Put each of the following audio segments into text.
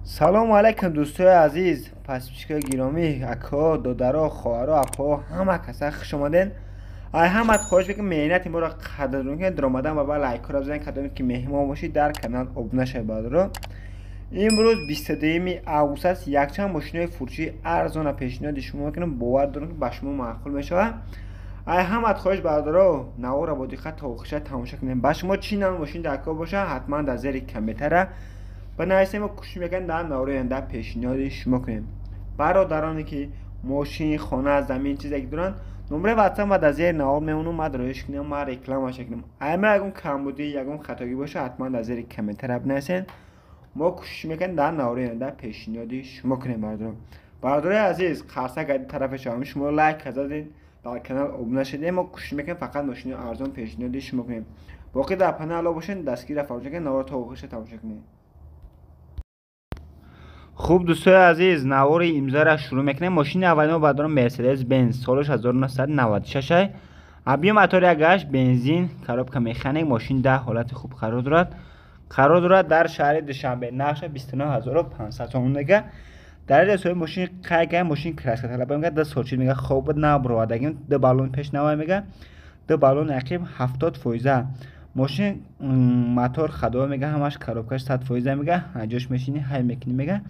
Салому алайкум дӯстои азиз, подписчикои гиромӣ, акаҳо, додаро, хоҳаро, апаҳо, ҳама каса хуш омаден. Ай ҳамат хоҳиш мекунам меҳнати моро қадрдон кунед, даромадан ва ба лайкҳоро бизанед, кадоме ки меҳмон бошед дар канал обуна шавед бародаро. Имрӯз 22 август аст, якчанд мошинои фурӯшии арзона пешниҳоди шумо мекунам, бовар дорам ки ба шумо маъқул мешавад. Ай ҳамат хоҳиш бародаро, наворро бо диққат то охирша тамошо кунед. Ба шумо чӣ навъ мошин дар кор бошад, ҳатман дар зери комментария бинависем ва кӯшиш мекунем дар навори оянда пешниҳоди шумо кунем. Бародароне ки мошин, хона, замин чизе ки доранд, номраи ватсап ва дар зери навор мемонам, ман роиш кунам, ман рекламаша кунам. Ай ма ягон камбудӣ, ягон хатогӣ боша, ҳатман дар зери комментария бинависед. Мо кӯшиш мекунем дар навори оянда пешниҳоди шумо кунем бародарон. Бародарои азиз, қарсак аз тарафи шумо, шумо лайк задед, дар канал обуна шудед, мо кӯшиш мекунем фақат мошини арзон пешниҳоди шумо кунем. Боқӣ дар паноҳ бошед, дастгирро фаромӯш накунед, наворро то охирша тамошо кунед. Хуб дӯстои азиз, навори имзоро шурӯъ мекунем. Мошини аввали мо бародарон Мерседес Бенз, солаш 1996, объем мотори 1.8, бензин, коробка механик, мошин дар ҳолати хуб қарор дорад. Қарор дорад дар шаҳри Душанбе, нархаш 29500 сомон мега. Дар ин соҳиби мошин қайд кард, мошин краска талаб мега, 2 сол чиз мега, хоб буд, набуровардагим, 2 баллон пеш навай мега, 2 баллон ақиб 70%. Мошин мотор хадо мега, ҳамаш коробкаш 100% мега, ҷош мешини ҳай мекунӣ мега,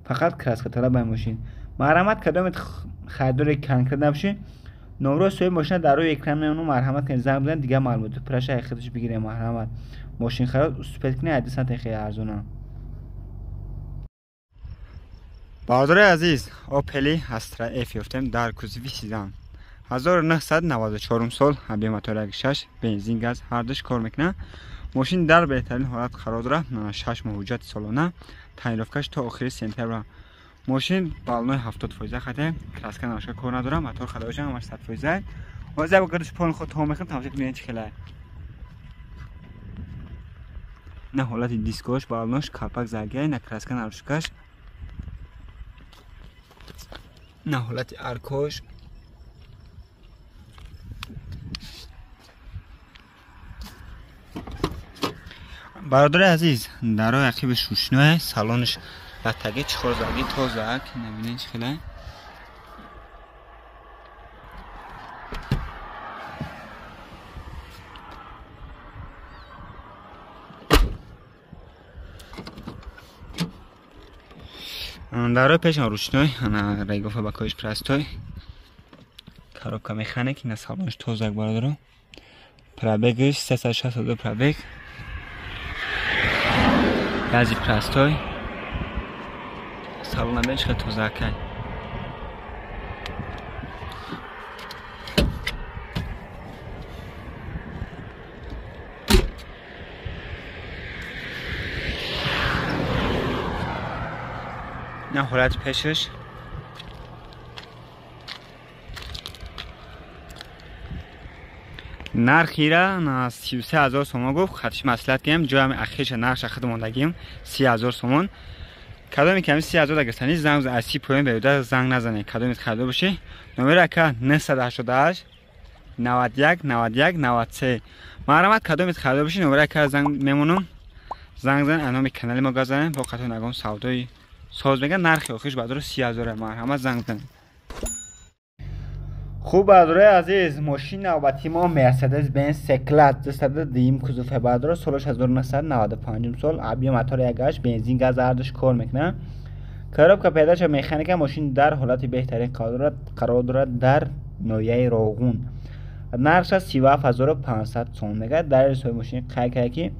фақат краска талаб мошин. Марҳамат кадомет харидори конкрет набошед, номрои соҳиби мошина дар рӯи экран мемонам, марҳамат кунед занг бизанед, дигар маълумоти пурраша аз худаш бигиред. Марҳамат мошин харид успед кунед, аз 200 хеле арзона. Бародарои азиз, Opel Astra F ёфтем дар кузови седан. 1994 сол, объем мотори 1.6, бензин, газ ҳардуш кор мекунад. Мошин дар беҳтарин ҳолат қарор дорад, 6 моҳ ҳуҷҷати солона, тонировкаш то охири сентябр. Мошин баллони 70% хате, краска нашка кор надорад, мотор хадош ҳамаш 100%. Ҳозир як гардиш полни худ то мекунем, тамошо кунед чӣ хеле. На ҳолати дискош, баллонош, калпак заргай, на краска нарушкаш, на ҳолати аркош. Бародари азиз, дарои ақиби шушное, салонаш латтаги чихорзаги тозаак, набинед чӣ хеле. Дарои пешам ручной, ана регофа ба коиш простой, коробка механик, ина салонаш тозаак бародаро. Пробегаш 362 пробег. Гази простой. Салона беш хеле тозакай. На ҳолати пешаш. Нархира на 33000 сомон гуфт, хатиш маслиҳат кунем, ҷоями ахиша нархша худ мондагим 30000 сомон. Кадоме ки ҳамин 30000 дагистани занг аз 30 поён беруда занг назанед. Кадоме харидор бошӣ, номери ака 988 91 91 93. Марҳамат кадоме харидор бошӣ, номери ака занг мемонам. Занг зан, аз номи канали мо гап занед, бо қатъи нагом савдои соз меган, нархи охирш баъдро 30000. Марҳамат занг занед. Хуб бародарои азиз, мошини навбатии мо Mercedes Benz C-Class 202 кузов бародаро, солаш 1995 сол, объем мотори 1.8, бензин, газ ҳардуш кор мекунад. Коробка передач механика, мошин дар ҳолати беҳтарин қарор дорад дар ноҳияи Роғун. Нархаш 37500 сомон мега. Дар соҳиби мошин қайд кард ки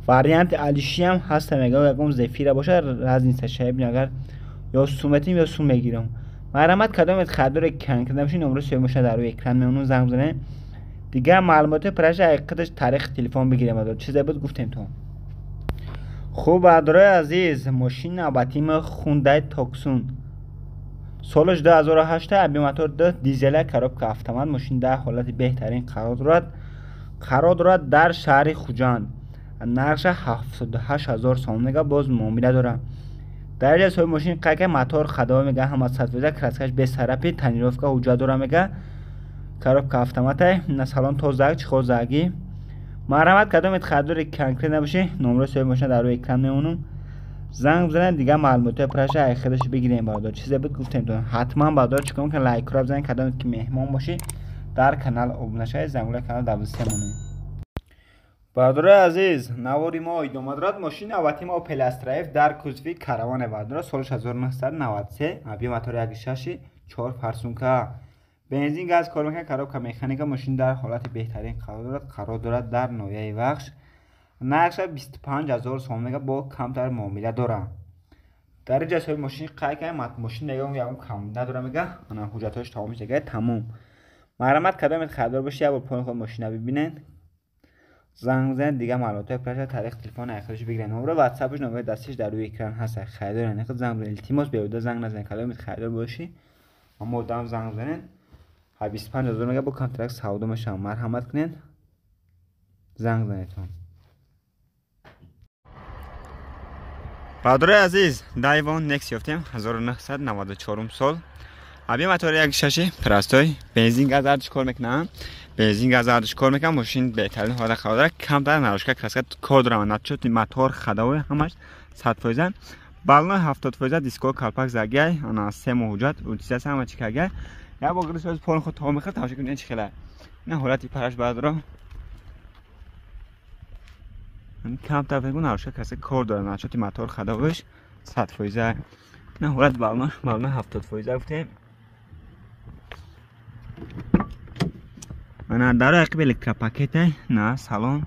варианти алиши ҳам ҳаста мега, ягон зефира бошад, разница шаиб агар ё сум метим ё сум мегирам. Марҳамат кадомет харидори конкрет набошед, номрои соҳиби мошина дар рӯи экран мемонам, занг бизанед. Дигар маълумоти пурраша ҳақиқаташ таърихи телефон бигирем, чизе буд гуфтем то. Хуб бародарои азиз, мошини навбатии мо Hyundai Tucson, солаш 2008, объем мотор 2, дизела, коробка автомат, мошин дар ҳолати беҳтарин қарор дорад. Қарор дорад дар шаҳри Хуҷанд. Нархша 78000 сомон мега, боз муомила дорад. Дар ин соҳиби мошин қайд кард, мотор хадо мега, ҳама 100%, краскаш бесарапи, тонировка ҳуҷҷат дора мега, коробка автоматай, на салон тозаак, чихол заги. Марҳамат кадомет харидори конкрет набошед, номрои соҳиби мошина дар рӯи экран мемонам. Занг бизанед, дига маълумотҳои пурраша ай худаш бигирем бародар. Чизе буд гуфтем то ҳатман бародар чикор кунед, лайкро бизанед, кадомед ки меҳмон бошед дар канал обуна шавед, зангулаи канал дар монед. Бародарои азиз, навори мо идома дорад. Мошини навбати мо Opel Astra F дар кузови Караване бародаро, соли 1993, объем мотори 1.6, 4 фарсунка, бензин газ кор мекунад, коробка механика. Мошин дар ҳолати беҳтарин қарор дорад дар ноҳияи Вахш. Нархша 25 000 сомон мега, бо камтар муомила дорад. Дар ин ҷа соҳиби мошин қайд кардем, мошин ягон кам надора мега, ана ҳуҷҷатҳояш тамом шуда, тамом. Марҳамат, кадомед харидор бошед, як бор пони худ мошина бибинед, занг бизанед, дига маълумотҳои пурраша тариқи телефон айхудаш бигиред. Номро ватсапш, номери дастиш дар рӯи экран ҳаст. Харидор яъне занг бизанед, илтимос, беҳуда занг назанед. Кадомед харидор бошӣ, аммо одам занг бизанед. 25 000 мега, бо контракт савдо мешавад. Марҳамат кунед, занг бизанедтон. Бародарои азиз, Дайвон Некс ёфтем, 1994 сол, объем мотори 1.6, простой, бензин газ ҳардуш кор мекунам, бензин газ ҳардуш кор мекунам. Мошин беҳтарин ҳолат қарор дорад, камтар наружка краска кор дорам, начоти мотор ходовой ҳамаш 100%, баллони 70%, диско калпак загай, ана се моҳ ҳуҷҷат утисас ҳама чи кагай. Як бор гирис пон худ то мехӯрд, тамошо кунед чи хела. Ина ҳолати параш бародаро, камтар фикр наружка краска кор дорад, начоти мотор ходовой ш 100%. Ина ҳолат баллон, баллони 70% гуфтем. Ана дар ақиб электропакете, на салон.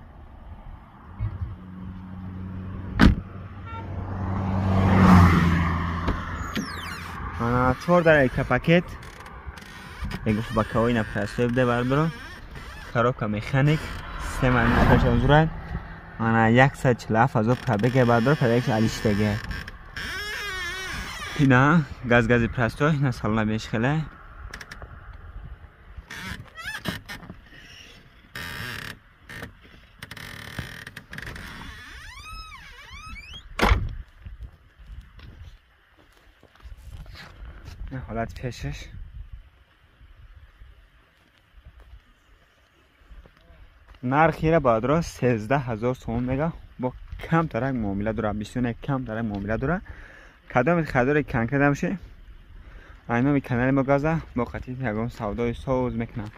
Ана чор дар электропакет. Егуфт боковой на простой буде бародаро. Коробка механик, система механика. Ана 147 000 пробег бародаро, пробег алиштаге. Ина газ гази простой, на салона беш хеле. Ҳолати пешаш. Нархира бародаро 13 000 сомон мега, бо камтарак муомила дорад, бисёр камтарак муомила дорад. Кадоме харидори конкрет набошед, айноми канали мо газа, бо қатъи ягон савдои соз мекунам.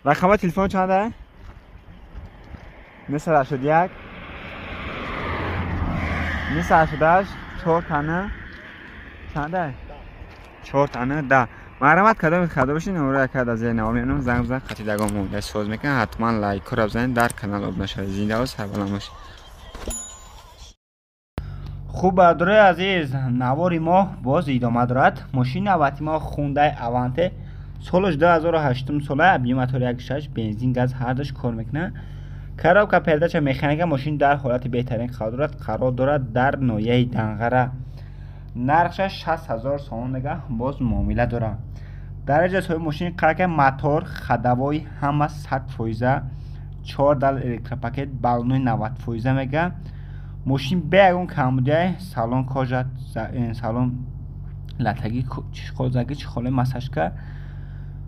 Рақамҳои телефон чанда? 981 988 4 тана чанда? 4 тана да. Марҳамат, кадоме харидор бошед, номеро якад аз зери навор мемонам, занг бизанед, қатъи ягон муомила соз мекунам. Ҳатман лайкҳоро бизанед, дар канал обуна шавед. Зиндаву сарбаланд бошед. Хуб, бародарои азиз, навори мо боз идома дорад. Мошини навбати мо Хундай Аванте, солаш 2008 сола, объем мотори 1.6, бензин газ ҳардуш кор мекунад, коробка передача механика. Мошин дар ҳолати беҳтарин қарор дорад дар ноҳияи Данғара. Нархша 60 000 сомон мега, боз муомила дорад. Дар ҷа соҳиби мошини қарка, мотор ходовой ҳама 100%, чор дал электропакет, баллони 90% мега. Мошин бе ягон камбудиай, салон кожа, салон латаги хозаги чихоле массажка,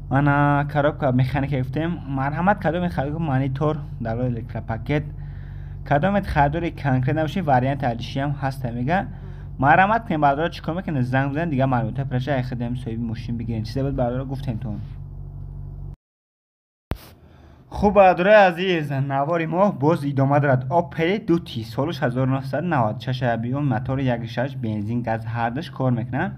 ана коробка механика гуфтем. Марҳамат, кадоме харидор, монитор дар электропакет. Кадомет харидори конкрет набошед, варианти алишиам ҳаста мега. Марҳамат кунед бародаро, чӣ кор мекунед, занг бизанед, дига маълумотҳои пурраша ай худам соҳиби мошин бигиред. Чизе буд бародаро гуфтем то. Хуб, бародарои азиз, навори мо боз идома дорад. Опел 2T, солаш 1996, объем мотори 1.6, бензин газ ҳардуш кор мекунад.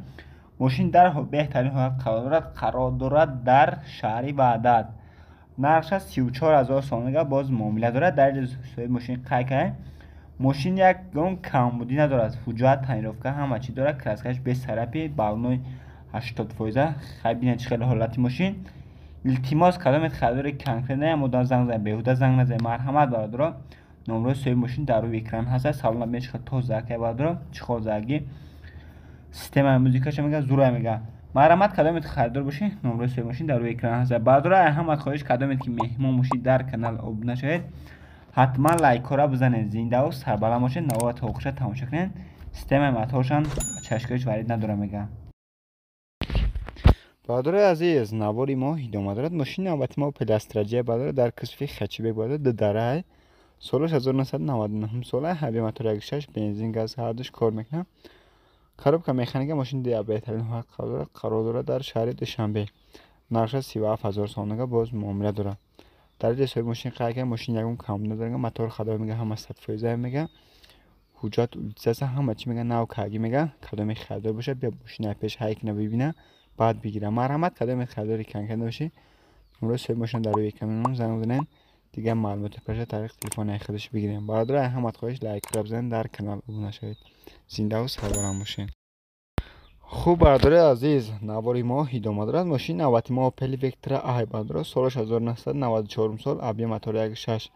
Мошин дар беҳтарин ҳолат қарор дорад дар шаҳри Ваҳдат. Нархша 34 000 сомон мега, боз муомила дорад. Дар соҳиби мошин қайд кардем, мошин ягон камбудӣ надорад, ҳуҷҷат, тонировка ҳама чӣ дорад, краска ш бесарапи, баллони 80%. Хай бинед чӣ хеле ҳолати мошин. Илтимос, кадомед харидори конкрет наям, одам занг занед, беҳуда занг назанед. Марҳамат бародаро, номрои соҳиби мошин дар рӯи экран ҳаст. Салона бинед чӣ хел тоза кай бародаро, чӣ хозагӣ, системаи музикаша мега зура мега. Марҳамат, кадомед харидор бошед, номрои соҳиби мошин дар рӯи экран ҳаст. Бародаро, ҳама хоҳиш, кадомед ки меҳмон бошед, дар канал обуна шавед, ҳатман лайкҳоро бизанед. Зиндаву сарбаланд бошед. Навора то охиша тамошо кунед. Системаи моторшам чашкоиш варид надорам мега. Бародарои азиз, навори мо идома дорад. Мошини навбати мо Опел Астра J бародаро, дар кузови хэтчбек бародаро, ду дарай, Солаш 1999 сола, объём мотор 1,6, бензин, газ ҳардуш кор мекунад. Коробка механика. Мошин беҳтарин ҳолат қарор дорад дар шаҳри Душанбе. Нархша 37 000 сомонага, боз муомила дорад. Дар ҷои соҳиби мошин қайд кард, мошин ягон камбуд надорад, мотор хадо мега, ҳама 100% мега, ҳуҷҷат лицензия ҳама чӣ мега, нав карги мега. Кадоме харидор бошад, бия мошина пеш ҳай кина, бибина, баъд бигира. Марҳамат, кадоме харидори конкретно бошӣ, номрои соҳиби мошина дар рӯи экран, занг бизанед, дигар маълумоти паша тариқи телефони худаш бигирем. Бародаро, ҳамат хоҳиш, лайкра бизанед, дар канал обуна шавед. Зиндаву сарбаланд бошед. Хуб, бародари азиз, навори мо идома дорад. Мошини навбати мо Опел Вектра ай, бародаро, солаш 1994 сол, объём мотор 1,6,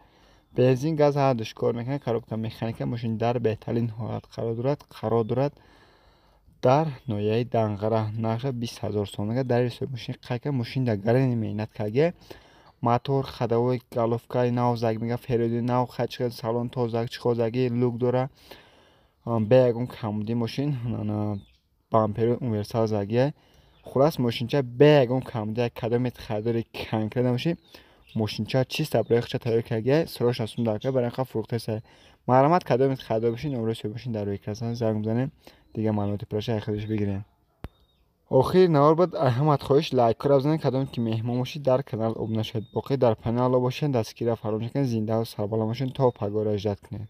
бензин, газ ҳардуш кор мекунад, коробка механика. Мошин дар беҳтарин ҳолат қарор дорад дар ноҳияи Данғара. Нархша 20 000 сомонага. Дар ҳисоби мошин қайд кард, мошин дар гарани меҳнат карда, мотор, ходовой, головкаи нав заг мега, фероди нав хачка, салон тозак, чиқозагӣ, люк дора, бе ягон камбуди. Мошин бампери универсал загия. Хулас, мошинча бе ягон камбуди. Кадоме харидори конкретно бошӣ, мошинча чиста барои худша тайёр кардагия, срош асун дар барои ха фурӯхтаста. Марҳамат, кадоме харидор бошӣ, номрои соҳиби мошин дар рӯи экран, занг бизанед, дигар маълумоти пурраша худаш бигиред. Охири навор буд. Ҳамат хоҳиш, лайкҳоро бизанед. Кадоме ки меҳмон бошед, дар канал обуна шавед. Боқӣ дар паноҳи Аллоҳ бошед, дастгирира фаромӯш накунед. Зиндаву сарбаланд бошед. То пагоҳро иждат кунед.